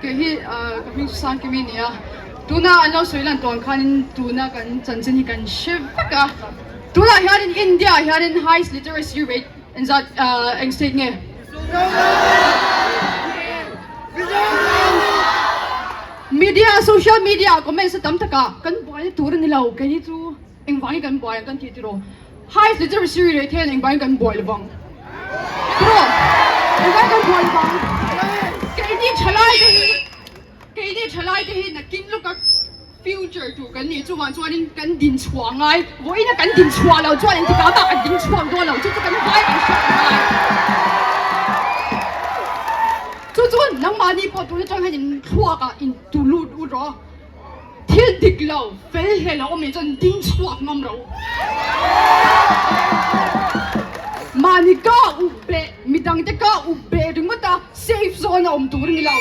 Kei hi ka hming chu Sangkimi a ni a, tuna an lo sawi lan tawn khanin tuna kan chanchin hi kan hre vek a. Tunah hianin India ah hianin highest literacy rate engzat eng state nge? Media, social media ah comments a tam takah kan buaina tur a ni lo, keini chu engvangin kan buai ang kan tih tiraw? Highest literacy rate hian engvangin kan buai lovang tiraw? Engvangin kan buai lovang? Keini thalai te hi Keini thalai te hi nakin lawka future tur kan nih chuvang chuanin kan din chhuah ngai, vawiina kan din chhuah lo chuan engtikah mah kan ding chhuak dawn lo, chu chu kan vai kan hriat ngai. Chu chu nangmahni pawh tun atang hian in thluakah in tu lut ut rawh. Thil dik lo, fel hle lo awm nih chuan ding chhuak ngam ro. Mahni ka up beh, midangte ka up beh ringawt a, safe zone a awm tur a ni lo.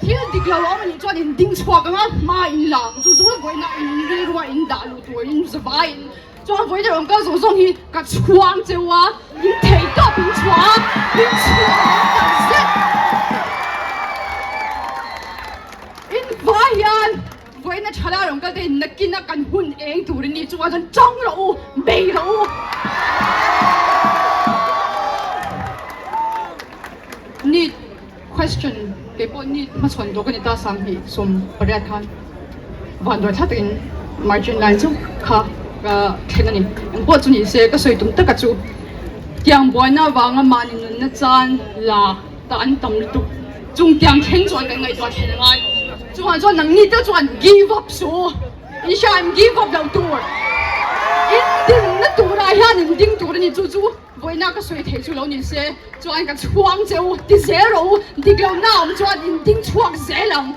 Thil dik lo a awm anih chuan in ding chhuak ang a, hma in la ang chu chu vawiina in rilrua in dah luh tur in zavaiin chuan vawiina rawn kal zawng zawng hi ka chhuang cheu a, in thei tawp in chhuah a, in chhuah ang tak zet. In vai hian vawiina thala rawn kal te in nakin a kan hun eng tur in ni chungah chuan tawng rawh u, bei rawh u. Neet question kei pawh neet hmachhawn tawh ka ni ta 28 khan vanduai thla takin margin line chu kha ka thleng a ni. Engpawh chu ni se ka sawi tum taka chu tiang buaina avanga mahni nunna chan la ta an tam lutuk. Chung tiang thleng chuan kan ngaihtuah thlen a ngai. Chuvang chuan nangni te chuan give up su. In hria em give up loh tur. In dinna turah hian in ding tur a ni. Chu chu vawiina ka sawi thei chu lo ni se chuan ka chhuang che u ti zel rawh u. Dik lohna awm chuan in ding chhuak zel ang.